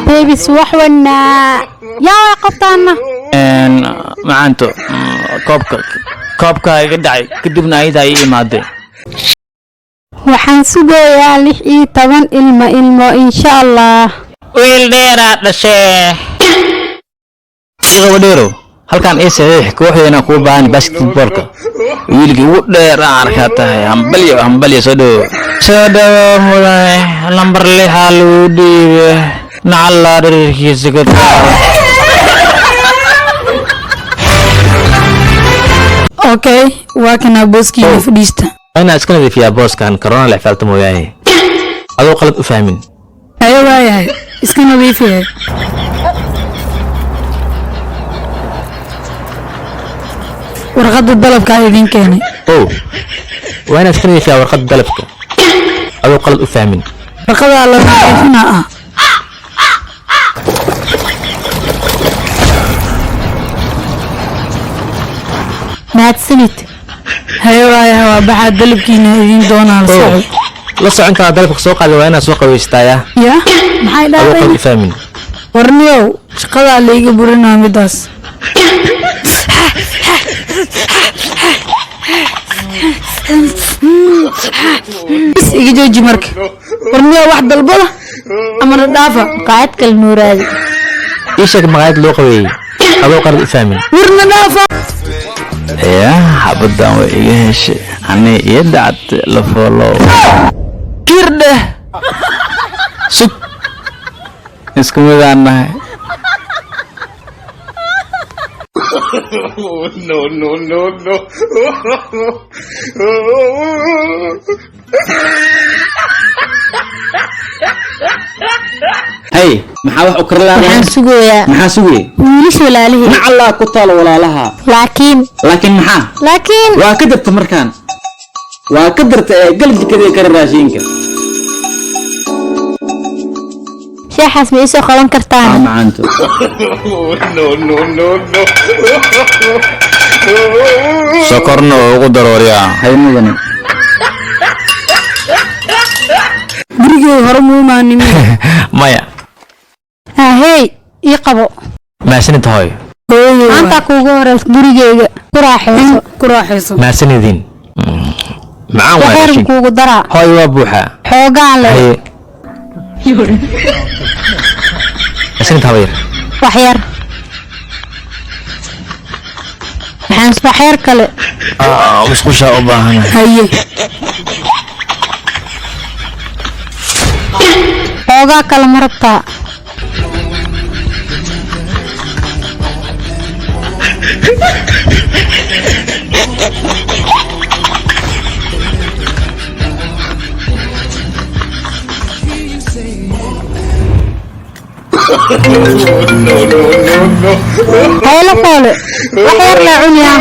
Baby, subax wanaa. Yaa way qabtaana? Macaanto, koobka iga dhacay, kadibna ayadaa ii imaaday. Waxaan sugayaa 16 ilmo, insha Allah. Wiil dheeraa dhashee. Iqaba dheerow, halkan ii saxiix. Kooxdeena kuu baahan basketballka. Wiilkii ugu dheer aan arkaa tahay. Hambalyo, hambalyo. Soo dhowo, soo dhowo mudane. Lambar 6-aa lagu dhiibe. Nacallaa dhererkiisa ka taala. Okay, waa kanaa booskiina, fadhiista. Waa inaa iska nadiifiyaa booskan, corona la xifaalta mooyaane, adoo qalad u fahmin. Haye, waayahay, iska nadiifiyahay. Warqadda dalabkaa idiin keenay. Ow, waa inaa iska nadiifiyaa warqadda dalabka, adoo qalad u fahmin. Warqadaa la nadiifinaa ah. Mahadsanid. Haye, waayahay, waa baxaa. Dalabkiina idiin doonaa, la ow socod. La socon karaa. Dalabka soo qaaday waa inaad soo qabaystaaya. Ya, maxay adoo qalad dhahday? U fahmin. Warniyow, shaqadaa layga burinaa midaas. Bis, iga jooji marka. Warniyow, wax dalbada ama na dhaafa. Maqaayad kale nuuraadi. Ii sheeg maqaayad loo qabeeyey, adoo qalad u fahmin. Warna dhaafa. Yaa, xabadan way iga heshay ani iyo dacad la foolow kirdheh. Sug, isku midaan nahay. No, no, no, no. Hay, maxaa wax u karlaada? Waxaan sugayaa. Maxaa sugay? Wiilasha walaalihii. Nacallaa ku taalo walaalaha. Laakiin. Laakiin maxaa? Laakiin. Waa ka darta markaan, waa ka darta ee gal jikada kara raashinka. Sheexaas ma iisoo qaban kartaan? Macaanto. No, no, no, no. Sokorna oo ugu darooriyaa. Hay mudane. Gurigay hore muu imaanin? Maya. Ahey, ii qabo. Mahadsanid, hooyo. Hooyadey. Maanta kuugu horeysa gurigeyga, ku raaxayso. Ku raaxayso. Mahadsanidin, macaan waa waxyar raashinka. Kuugu daraa. Hooyo, waa buuxaa. Xoogaa le. Haye, mahadsanid habayar. Waxyar waxaan, waxyar kale. Musqushaa u baahana. Haye. Xoogaa kale ma rabtaa? No, no, no, no. Hayla foole, wax yar laa cuniyaa.